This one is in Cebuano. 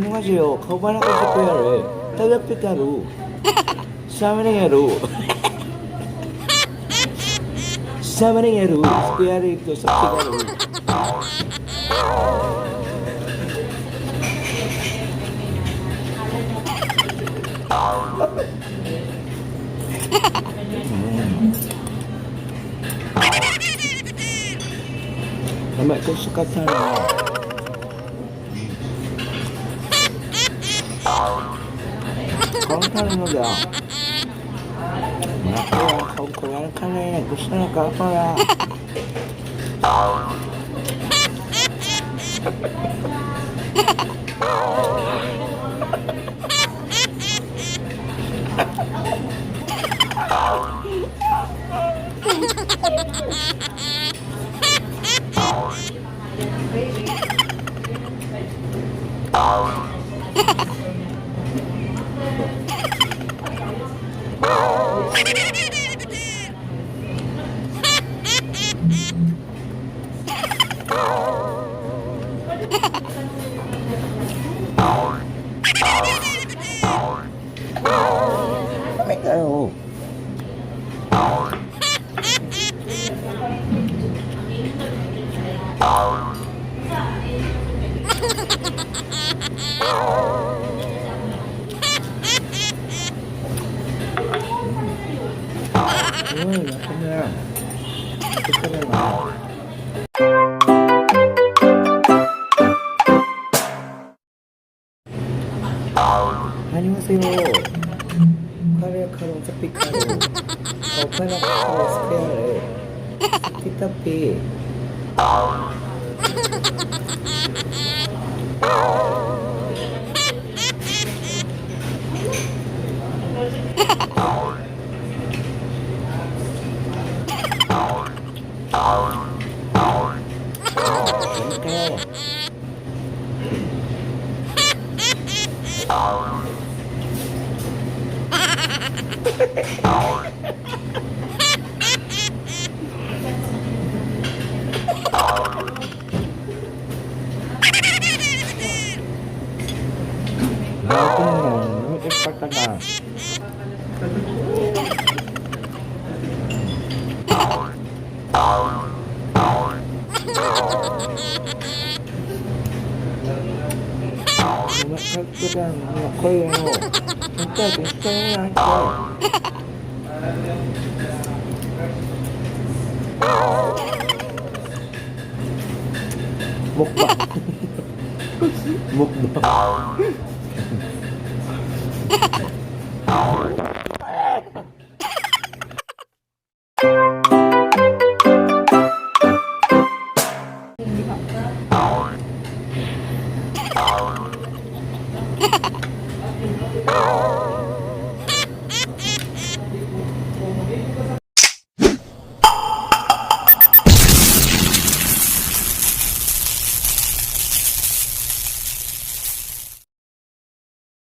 안녕하세요. 카우바나 코스프레의 타자피타루 사마랭에루 사마랭에루 스퀘어리도 사피가루. Tama ito sa katana. Kung mo daw. Mga kuya, kung kuya ka na gusto na ka pala. May kayo. Uy, ako na. Ito ka na lang. 안녕하세요. 카레카로 짜피카로 오페라카로 스페어레 피타피. 그러니까요. 나도 진짜 진짜 먹방 먹방.